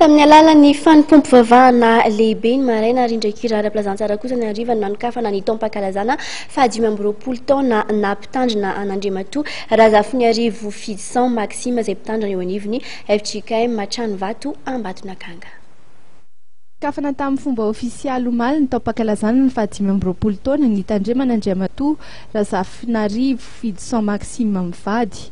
Tamin'ny alalan'ny fanompoam-pivavahana lehibe ny maraina ary indray-kira ara-pilazantsara kosa ny hariva no nanokafana ny taom-pankalazana faha-25 taona naha mpitandrina an'Andriamatoa Razafiniarivo Fidison Maxime izay mpitandrina eo anivon'ny fjkm Tranovato Ambatonakanga. Nokafana tamin'ny fomba ofisialy omaly ny taom-pankalazana ny faha-25 taona nitandremana Andriamatoa Razafinarivo Fidison Maxime mivady,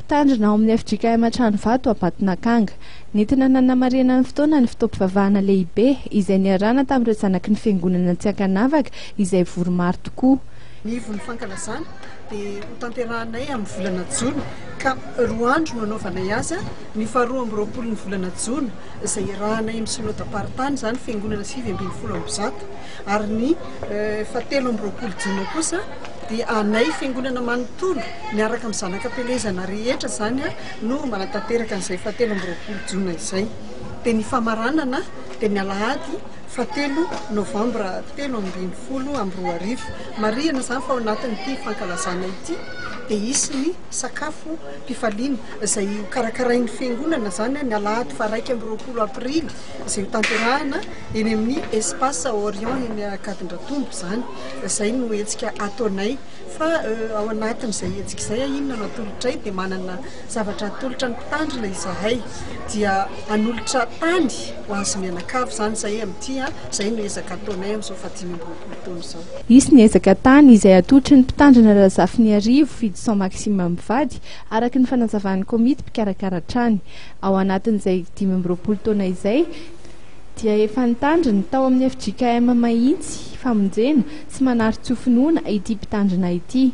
mpitandrina ao amin'ny fjkm Tranovato Ambatonakanga. Nentina nanamarihana ny fotoana ny fotoam-pivavahana lehibe izay niarahana tamin'ireo zanaky ny fiangonana tsy ankanavaka izay vory maro tokoa. Ny ivon'ny fankalazana dia hotanterahanay amin'ny volana jona ka 2 andro no anaovanay azy, ny faharoa amby roapolon'ny volana jona izay iarahanay amin'ny synodam-paritany izany fiangonana 119 ary ny fahatelo amby roapolo jona kosa dia anay fiangonana manontolo miaraka amin'ny zanakam-pielezana rehetra izany no manatanteraka an'izay fahatelo amby roapolo jona izay. Dia ny famaranana dia ny alahady fahatelo novambra 2013. Marihana izany fa ao anatin'ity fankalazana ity dia hisy ny sakafo mpifaliana izay ho karakarain'ny fiangonana izany ny alahady faha-21 aprily izay ho tanterahana eny amin'ny Espace Orient eny Ankadindratombo izany. Izay no hetsika ataonay fa ao anatin'izay hetsika izay inona no atolotray dia manana zavatra atolotra ny mpitandrina izahay dia hanolotra tany ho azy mianakavy izany izay amin'ity, izay no ezaka ataonay amin'izao faha-25 taona izao. Hisy ny ezaka tany izay atolotry ny mpitandrina Razafiniarivo Fidison Maxime mivady, araka ny fanazavan'ny komity mpikarakara hatrany. Ao anatin'izay 25 taona izay dia efa nitandrina tao amin'ny fjkm Mahitsy Famonjena sy Manarintsoa Finoana ity mpitandrina ity.